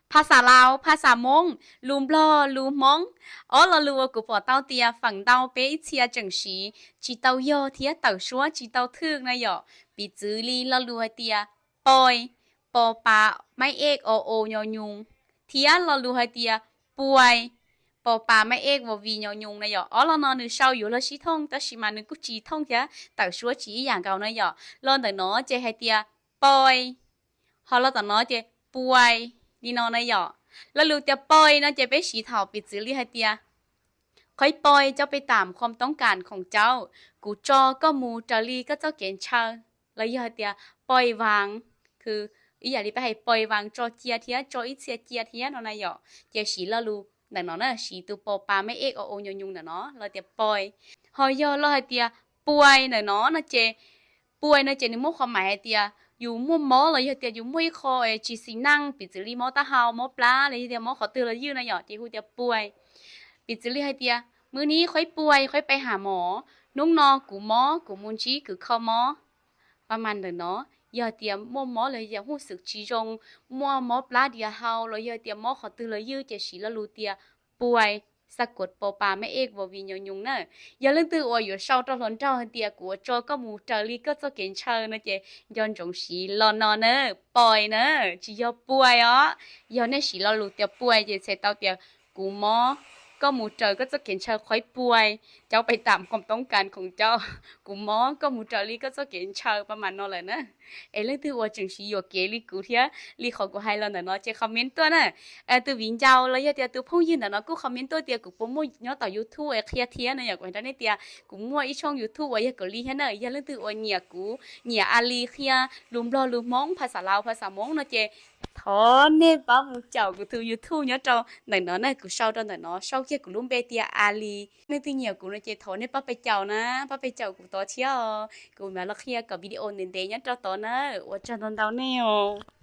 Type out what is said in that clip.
Phas xas Laus, phas xas Hmoob, lus Nplog, lus Hmoob. Ob lo lus uas kuv pom tau tias feem ntau peb ib txhia tseem siv tsis tau yog thiab tawm suab tsis tau thwj na yom. Piv txwv li lo lus hais tias poi, po pa maiv ek o o nyo nyoos, thiab lo lus hais tias puai, po pa maiv ek vos vos nyo nyoos na yom. Ob lo no nws sau yuav luag sib thooj tab sis mas nws kuj tsis thooj thiab tawm suab tsis ib yam nkaus na yom. Lo ntawm no ces hais tias poi, ho lo tom no ces puai li no na yom. Lo lus tias poi no ces peb siv thaum piv txwv li hais tias Khuaib poi, cháu pej tam khom toob kas khoom cauv, kuv tso koj mus raws li koj txoj kev ntshaw. Los yog hais tias poi vaas, ib yam li peb hais poi vaas tso cia thiab tso ib txhia cia thiab no na yom, ces siv lo lus ntawm no na, siv tus po pa maiv ek o o nyo nyoos ntawm no los tias poi. Ho yog lo hais tias puai ntawm no no ces, puai no ces nws muab qhov hais tias yus muaj mob los yog tias yus muaj ib qho tsis xis neej, piv txwv li mob taub hau, mob plab los yog tias mob qhov twg los ywj no yom, ces hu tias puai. Piv txwv li hais tias, Mws ni Khuaib puai, Khuaib pe ham mom, hnub no kuv mob, kuv mus ntsib kws kho mob. Pab mas ntawm no, yog tias muaj mob los yog hu xwm tsis zoo, muaj mob plab diav hau los yog tias mob qhov twg los ywj ces siv lo lus tias puai, xa kuas po pa maiv ek vos vos nyo nyoos na. Yog leej twg uas yuav sau rau hluas nraug hais tias kuv yuav tso koj mus raws li koj txoj kev ntshaw no ces nco ntsoov siv lo no na, poi na, tsis yog puai os. Yog nej siv lo lus tias puai ces txhais tau tias kuv mob, koj mus raws koj txoj kev ntshaw Khuaib puai, cháu pej tam khom toob kas khoom cauv, kuv mob, koj mus raws li koj txoj kev ntshaw, pab mas no lawm na. Es leej twg uas tseem siv yuam kev li kuv thiab li qhov kuv hais los ntawm no ces comment tuaj na. Tus viv ncaus los yog tias tus phooj ywg ntawm no kuj comment tuaj tias kuv puas muaj nyob tom YouTube es qhia thiab no yom, kuv hais rau nej tias kuv muaj ib tshooj YouTube uas yog Kaus Lim thiab na. Yog leej twg uas nyiam kuv, nyiam a li qhia lus Nplog lus Hmoob, phas xas Laus phas xas Hmoob no ces thov nej pab mus caum kuv tus YouTube nyob rau ntawm no na, kuv sau rau ntawm no, sau kiag kuv lub npe tias a li. Leej twg nyiam kuv no ces thov nej pab pe caum na, pab pe caum kuv tod thiab os, kuv mam los qhia kom video ntev ntev nyob rau tod na. Ua tsaug ntau ntau nej os.